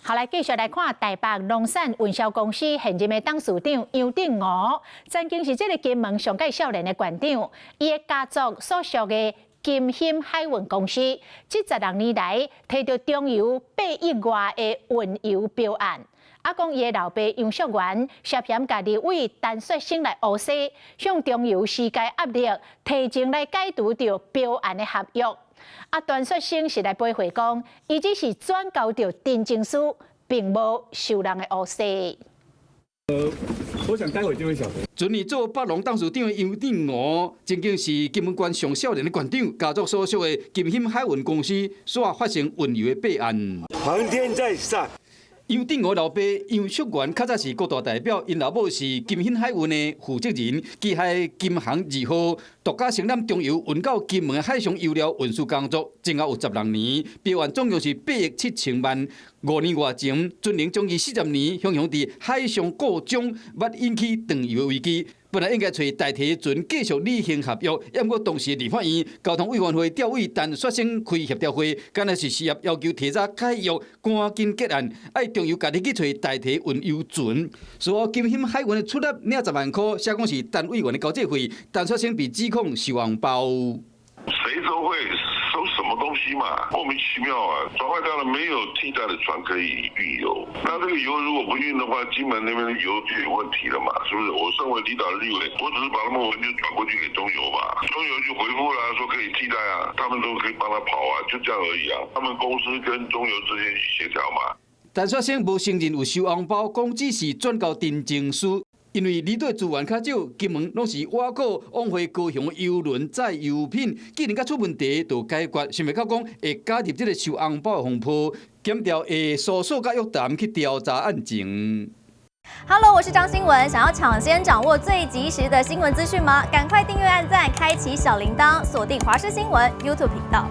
好，來繼續來看台北農產運銷公司現任的董事長楊振梧，曾經是這個金門上蓋少年的縣長，伊的家族所屬的金興海運公司，這16年來提著中油8億外的運油標案。啊，講伊的老爸楊淑元涉嫌共立委陳雪生來烏紗，向中油施加壓力，提前來解除著標案的合約。啊，陳雪生是來駁回講，伊只是轉交著陳情書，並無受人的烏紗。我想待會就會曉得。前年做北農董事長的楊振梧，曾經是金門縣上少年的縣長，家族所屬的金興海運公司煞發生運油的弊案。皇天在上。楊振梧老爸楊淑元較早是國大代表，𪜶老母是金興海運的負責人，旗下金航二號獨家承攬中油運到金門的海上油料運輸工作，前後有16年，標案總共是8億7千萬。5年外前，船齡將近40年，常常佇海上故障，捌引起斷油的危機。本來應該揣代替船繼續履行合約，毋過當時立法院交通委員會調委陳雪生開協調會，敢若是事業要求提早解約，趕緊結案，愛中油家己去揣代替運油船。所以金興海運的出納領10萬塊，寫講是陳委員的交際費，陳雪生被指控收紅包。誰都會收什麼東西嘛？莫名其妙啊！船壞掉了，沒有替代的船可以運油。那這個油如果不運的話，金門那邊的油就有問題了嘛？是不是？我身為離島的立委，我只是把他們文件轉過去給中油嘛，中油就回覆了，說可以替代啊，他們都可以幫他跑啊，就這樣而已啊。他們公司跟中油之間去協調嘛。陳雪生無承認有收紅包，講只是轉交陳情書。因為離島資源較少，金門攏是倚靠往回高雄的郵輪載油品，既然佮出問題，就解決。想袂到講會加入這個收紅包的風波，檢調會搜索佮約談去調查案情。 Hello，我是張新聞，想要搶先掌握最及時的新聞資訊嗎？趕快訂閱、按讚、開啟小鈴鐺，鎖定華視新聞 YouTube 頻道。